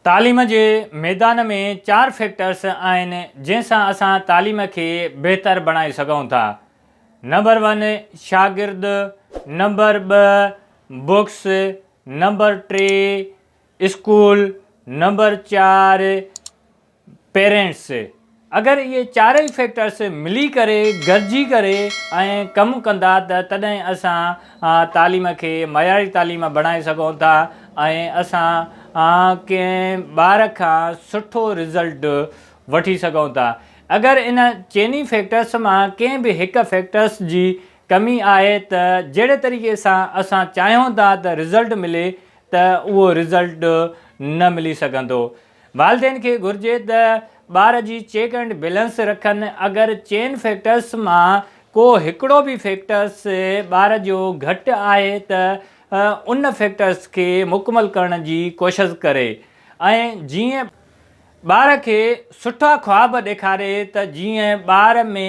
تعليم جي ميدان ۾ چار فيڪٽرس آهن جنهن سان اسان تعليم کي بهتر بڻائي سگهون ٿا. نمبر ون شاگرد، نمبر ٻه بڪس، نمبر ٽي اسڪول، نمبر چار پيرينٽس. اگر اهي چارئي فيڪٽرس ملي ڪري گڏجي ڪري ۽ ڪم ڪندا ته تڏهن اسان تعليم کي معياري تعليم بڻائي سگهون ٿا ۽ اسان ڪنهن ٻار کان سٺو رزلٽ وٺي سگهون ٿا. اگر ان چئني فيڪٽرس مان ڪنهن به هڪ فيڪٽرس جي ڪمي آهي ته جهڙي طريقي سان اسان چاهيون ٿا ته رزلٽ ملي ته اهو رزلٽ نه ملي سگهندو. والدين کي گهرجي ته ٻار جي چيڪ اينڊ بيلنس رکن، اگر چئن فيڪٽرس مان ڪو هڪڙو به فيڪٽرس ٻار جو گهٽ آهي ته ان فيڪٽرس کي مڪمل ڪرڻ جي ڪوشش ڪري ۽ جيئن ٻار کي سٺا خواب ڏيکاري ته جيئن ٻار ۾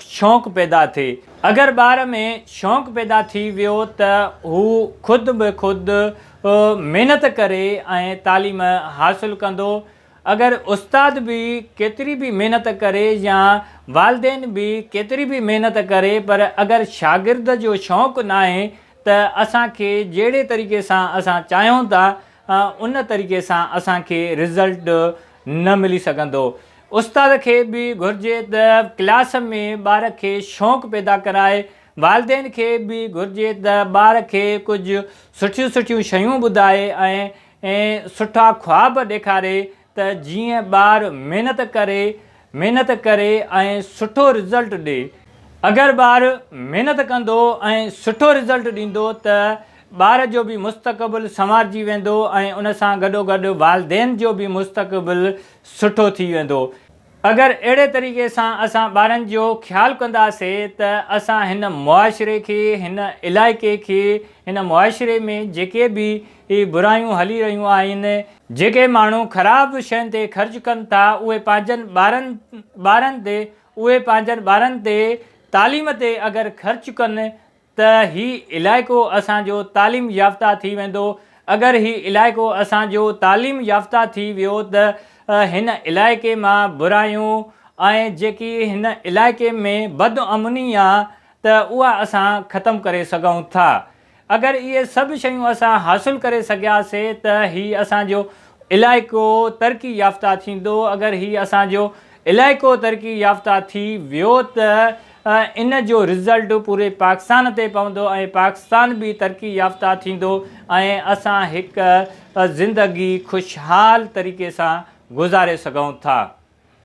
شوق پيدا ٿئي. اگر ٻار ۾ شوق پيدا ٿي ويو ته هو خود به خود محنت ڪري ۽ تعليم حاصل ڪندو. اگر استاد به ڪيتري به محنت ڪري يا والدين به ڪيتري به محنت ڪري پر اگر شاگرد جو شوق ناهي ته اسان کي جهڙي طريقي سان اسان چاهيون ٿا ان طريقي سان اسان کي رزلٽ نه ملي سگهندو. استاد کي به گهرجي ته ڪلاس ۾ ٻار کي شوق پيدا ڪرائي، والدين کي به گهرجي ته ٻار کي ڪجهه سٺيون سٺيون شيون ٻڌائي ۽ سٺا خواب ڏيکاري ته جيئن ٻار محنت ڪري محنت ڪري ۽ سٺو رزلٽ ڏي. اگر ٻار محنت ڪندو ۽ سٺو رزلٽ ڏيندو ته ٻار جو به مستقبل سنوارجي ويندو ۽ ان سان گڏوگڏ والدين جو به مستقبل سٺو ٿي ويندو. اگر اهڙي طريقي سان اسان ٻارن جو خيال ڪنداسي ته اسان هن معاشري کي، هن علائقي کي، هن معاشري ۾ جيڪي به برايون هلي رهيون آهن، جيڪي ماڻهو خراب شين تي خرچ ڪن ٿا اهي پنهنجن ٻارن ٻارن تي اهي پنهنجن ٻارن تي تعليم تي اگر خرچ ڪن ته هي علائقو اسان جو تعليم يافته ٿي ويندو، اگر هي علائقو اسان جو تعليم يافته ٿي ويو ته هن علائقي مان برايون ۽ جيڪي هن علائقي ۾ بدامني آ ته اها اسان ختم ڪري سگهون ٿا. اگر اهي سڀ شيون اسان حاصل ڪري سگهياسي ته هي اسان جو علائقو ترقي يافته ٿيندو، اگر هي اسان جو علائقو ترقي يافته ٿي ويو ته ان جو رزلٽ پوري پاڪستان تي پوندو ۽ پاڪستان به ترقي يافته ٿيندو ۽ اسان هڪ زندگي خوشحال طريقي سان گذاري سگهون ٿا.